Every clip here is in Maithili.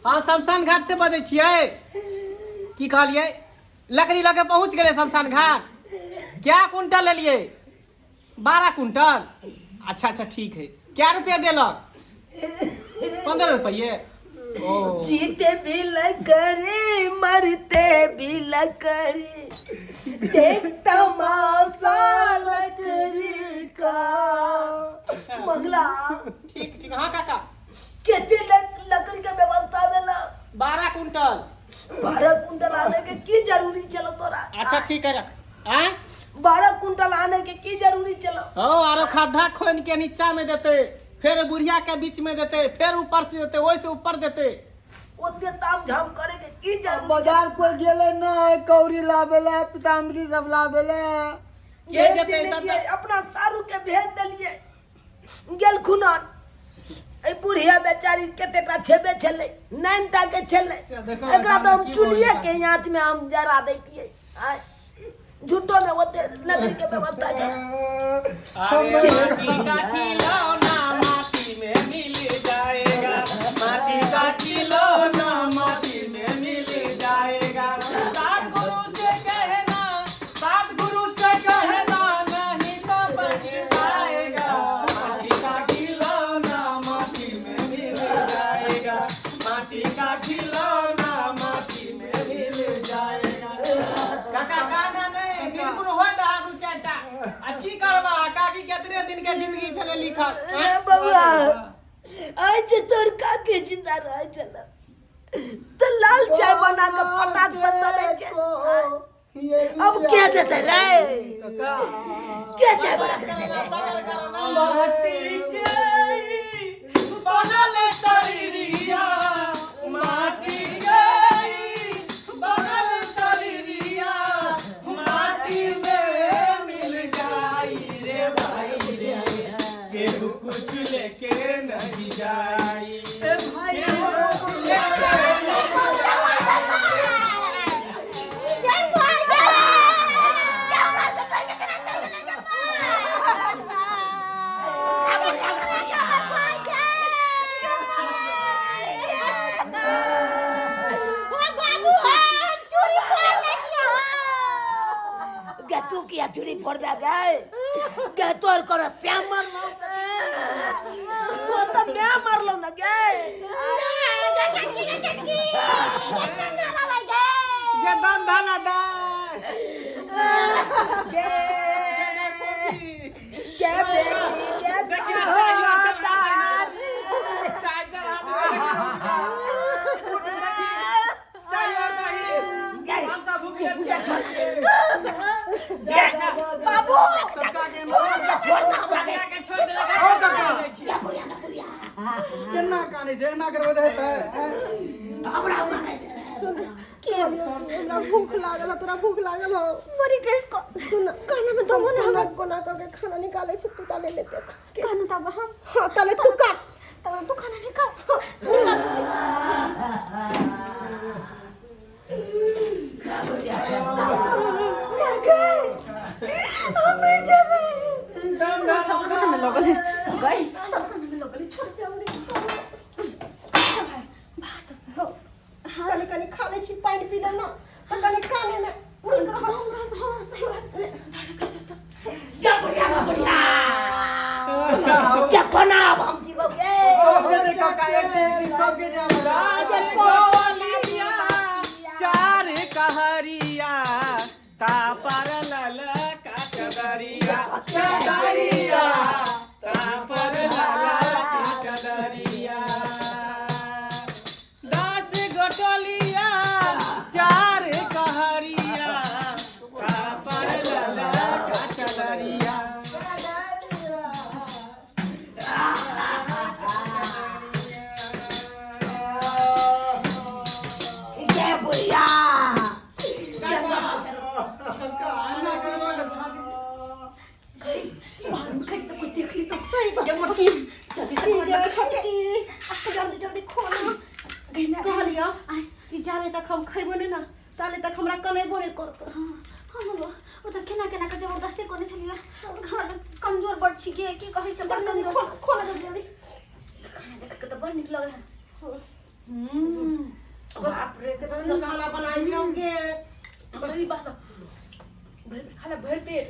हँ, शमशान घाट से बजै छियै। की कहलियै? लकड़ी लऽ के पहुँच गेलै शमशान घाट। क्या कुंटल लेलियै? 12 कुंटल। अच्छा अच्छा, ठीक है। क्या रुपया देलक? 15 रुपये। ओ जीते भी लकड़ी, मरते भी लकड़ी, देख तमाशा लकड़ी का। मंगला। ठीक ठीक, हाँ काका। केते लकड़ी के व्यवस्था भेला? 12 कुंटल। 12 कुंटल आने के की जरूरी चलो तोरा? अच्छा ठीक है, रख। आँय? 12 कुंटल आने के की जरूरी चलो? ओ आरो खद्धा खोन के नीचा में देते, फिर बुढ़िया के बीच में देते, फिर ऊपर से देते, ओहि से ऊपर देते। ओते ताम झाम करे के की जरूरी? बाजार कोई गेले ना कौड़ी लाबेले, पीताम्बरी सब लाबेले? के भेज जेतै देने सब? छियै, अपना सारू के भेज देलियै, गेलखुन। एहि बुढ़िया बेचारी कतेटा छेबे छलै, 9 टा के छलै। से देखो, एकरा तऽ हम की चुल्हिए बोलता। के आँच में हम जरा दैतियै। आय झूठो में ओते लकड़ी के व्यवस्था के। अरे माटी का खिलौना माटी में मिल जाएगा, माटी का खिलौना माटी में मिल जाएगा। सात गुरु से कहना, सात गुरु से कहना, नहीं तो पछताएगा। माटी का खिलौना माटी में मिल जाएगा, माटी का खिलौना माटी में मिल जाएगा। काका, काना नहीं, बिल्कुल हो दा दू चारिटा। आ की करबा काकी, केतने दिन के जिंदगी छले लिखल? रे बउआ, आइ जे तोर काके जिंदा रहै छल तऽ लाल चाय बना कऽ फटाक से दऽ दै छै। अब के देतै रे? के चाय बना के देतै रे? माटी के बनल शरीरिया, माटी के बनल शरीरिया, माटी में मिल जाई रे भाई रे, केहू कुछ लेके नहीं जाई, केहू कुछ लेके नहीं। गे, तू किया चूड़ी फोड़बे गे? गे, तोर कोनो श्याम मारलौ? तो तऽ मैं मारलौ ना गे। गे दम धाना दा। गे गे बेटी गे। देखिए, चाय चढ़ा दे, चाय और दही, हम सब भूखे। बाबू। छोड़ के छोड़ दे। ओ काका, केना कानै छै? एना करबै तऽ हेतै? सुन, हमरा भूख लागल है, तोरा भूख लागल हो? बड़ी केस को सुन, काना में दमो ना। हमरा कोना कऽ के खाना निकालै छी, तू ताले ले देख। कानू तब हम? हाँ, ताले तू काट। तब तू खाना निकाल, निकाल। हम मर जाबे। सब खाना में लगल है गई, सब खाना में लगल है। छोड़, जल्दी भात हो। ताले कनि खा लै छी, पानि पी ले ना तऽ कनि काने मे नीक रहत। हाँ, सही बात। क्या बढ़िया, बढ़िया क्या कोना अब हम जीवो गे। सबके दे काका, एक एक दिन सबके दे हमरा। गोलिया चार कहरिया तापर लल का चदरिया चदरिया, तापर लल का चदरिया। 10 गोटोलिया चार कहरिया तापर लल का चदरिया। क्या बढ़िया। एना करबै तऽ छाती। गई, बाहर में खड़ी तो कोई देख ली तो। सही बात। ये मोटकी, जल्दी से खोल। गे छोटकी। जल्दी जल्दी खोल गई। मैं कहलियौ आय। कि जाले तक हम खैबो नहि ना, ताले तक हमरा कनेबो नहि करतौ। हाँ हाँ मम्मा, ओ तऽ केना केना के जबरदस्ती कोने छलियै। हमरा तऽ कमजोर बड़ छी गे, की कहै छै, बड़ जल्दी कमजोर खोल छी। खोल जल्दी जल्दी। खाना देख के तऽ बड़ नीक लगै है। सुंदर खाना बनाई होंगे। सही बात है। भर पेट खा ले, भर पेट।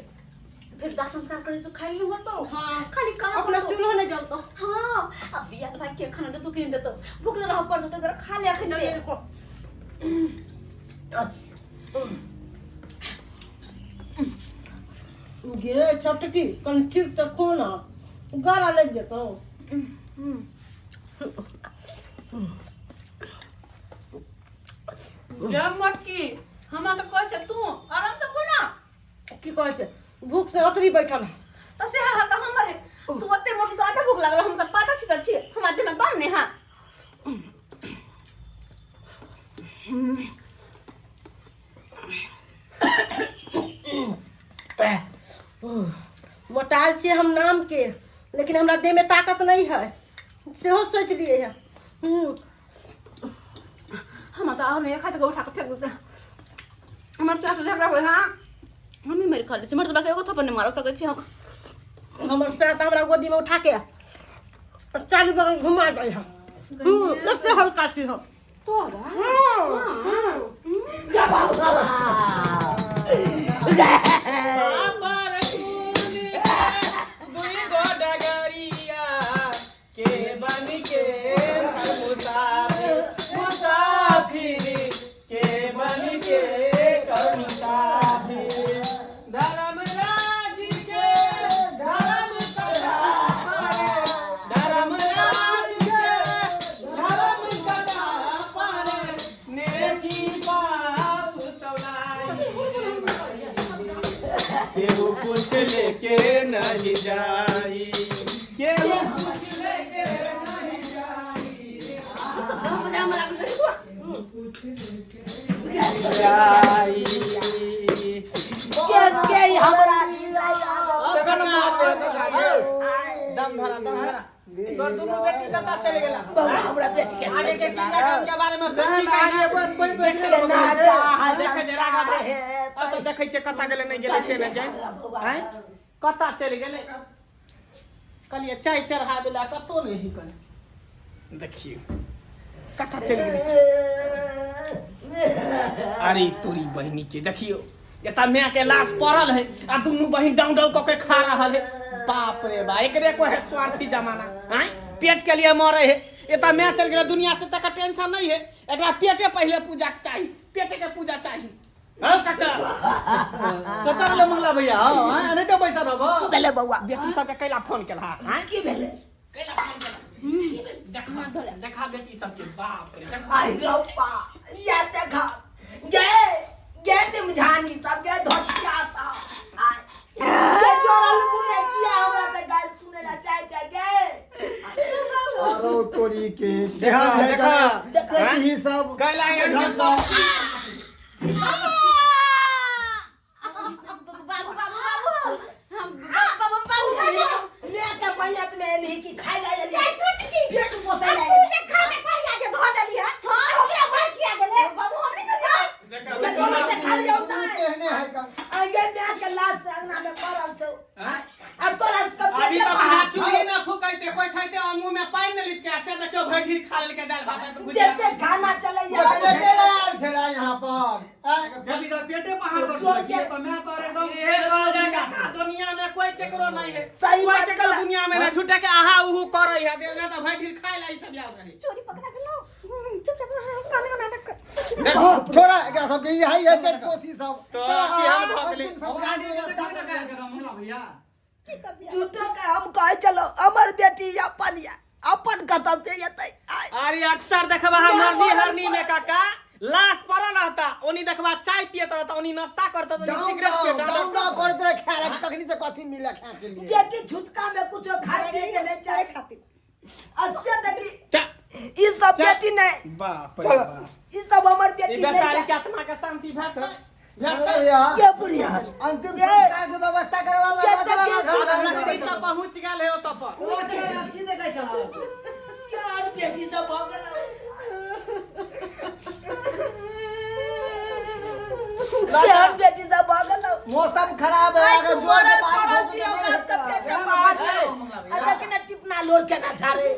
फिर दाह संस्कार करे तो खाई नहीं होतो। हाँ। खाली काम अपना होतो। चूल्हा नहीं जलतो। हाँ, अब दिया तो भाई के खाना दे तो के दे तो भूख लगा पड़ तो जरा खा ले अखन के। गे चटकी कन ठीक से खो ना, गला लग जेतो। जब मोटकी हमरा तऽ कहै छै तू आराम से खो ना। की कहै छै, भूख से अतरी बैठल है। तो से हाल तऽ हमर है, तू ओते मोट तोरा तऽ भूख लागल, हम तऽ पाता छी तऽ छी, हमरा देह में दम नहीं है। मोटाल छियै हम नाम के, लेकिन हमरा देह में ताकत नहीं है, सेहो सोच लिए है। हमरा तऽ आओर नहीं खाते उठा के फेंक देते। हमर सास झगड़ा होय हाँ, हम ही मर खा ले छी, मर तऽ एगो थप्पड़ नहीं मार सकै छी हम। हमर सास हमरा गोदी में उठा के चारू बगल घुमा दै है। एते हल्का छी हम। तोरा पर दुई गो डगरिया के बन के मुसाफिर, मुसाफिर के बन के मुसाफिर, धर्मराज के धर्म कथा पर, धर्मराज के धर्म कथा पर, नेकी पाप तौलाई, केहू कुछ लेके नहीं जाई, केहू कुछ लेके नहीं जाई, जाई। के के हमरा दम धरा, दम धरा। तोर दुनू बेटी कतऽ चलि गेला? बौआ हमरा बेटी के आगे के क्रियाक्रम के बारे में सोचती का आगे पर कोई बैठले ना देखै जे राघव भाई। अब तऽ देखै छियै कतऽ गेलै नहि गेलै से नहि जानि। आँय कतऽ चलि गेलै? कहलियै चाय चढ़ाबै लए, कतौ नहि निकल। देखियौ कतऽ चलि गेलै। अरे तोरी बहिनी के देखियौ, एतऽ माय के लाश पड़ल है आ दुनू बहिन डाउन डाउन कऽ के खा रहल है। बाप रे बा, एकरे को है स्वार्थी जमाना। आँय पेट के लिए मरे है। एतऽ माय चलि गेलै दुनिया से, तकर टेंशन नहीं है। एकरा पेटे पहिले पूजा के चाही, पेटे के पूजा चाही। हाँ काका, कतऽ गेलै मंगला भैया? हाँ नहीं तो पैसा रहबो। की भेलै बौआ? बेटी सबके कैला फोन केलहा? आँय की भेलै? कैला फोन केलहा? देखा देखा बेटी सबके, बाप रे देखा। आई रप्पा, या देखा गे गे निमझानी सब गे धोसिया सा आय के चोरल मुहे किया हमरा से गाल सुने ला चाहे चाहे गे। अरे तोरी के देखा, देखा। देखा ही सब कैला एहन बाबू बाबू बाबू हम बाबू बाबू बाबू मैं के मैयत में एलही कि खाइ ला एलही? चाय छोटकी पेट पोसै ला तू जे खा के खाई आके धो देली है। हां हमरा मार किया गेले बाबू, हमने कहा देखा एली? देखा लियौ ना। कहने है का आई गे मैं के लाश से अंगना में पड़ल छौ। आ तोरा सब अभी तो बिना चूल्ही ना फूकैते कोई खाइते और मुंह में पानि नहीं लिखके, से देखियो भरि ढीर खा लेलकै दालि भात त बुझिया। जते खाना चलैया पेटे आयल छला यहाँ पर। अभी तो पेटे पहाड़ पर तो मैं पर एकदम ये कहल जाय का दुनिया में कोई केकरो नहीं है। सही कोई बात केकरो कहला। दुनिया में ना झूठे के आहा उहु करै है, ना तो भरि ढीर खाइ ला ई सब याद रहे। चोरी पकड़ा गेलो, चुपचाप काने का नाटक कर। छोड़ा एकरा सबके, ई है ये पेट पोसी सब। तो केहन भऽ गेलै? अंतिम संस्कार के व्यवस्था भैया झूठो के हम कहे चलो हमर बेटी अपन या अपन कतऽ से एतै? आय अरे अक्सर देखबा हम मरनी हरनी में काका लाश पड़ल रहता, ओनी देखबा चाय पियत रहता, ओनी नाश्ता करता, ओनी डाउन सिगरेट पियत डाउन डाउन डाउन करैत रहे खाए ला, तखनी से कथी मिले खाए के लिए? जे कि छुटका में कुछो खाए पिए के नहीं चाहे खातिर। अस्से देखी ई सब बेटी नहीं, बाप रे बाप, ई सब हमर ई बेटी बेचारी नहीं। के आत्मा के शांति भेटतै भेटतै? भैया के बुढ़िया अंतिम संस्कार के व्यवस्था करवा। के के लकड़ी सब पहुंच गेल है ओतऽ पर। की देखै छह? के आर बेटी सब भऽ गेल? के आर बेटी सब भऽ गेल? मौसम खराब है, आइ अगर तू जोर से मरल बारिश पड़ल होत छी, तऽ हमरा नहि सबके हेतै। पेट पहाड़ छै। आ देखी ने टिपना लोर केना झाड़े।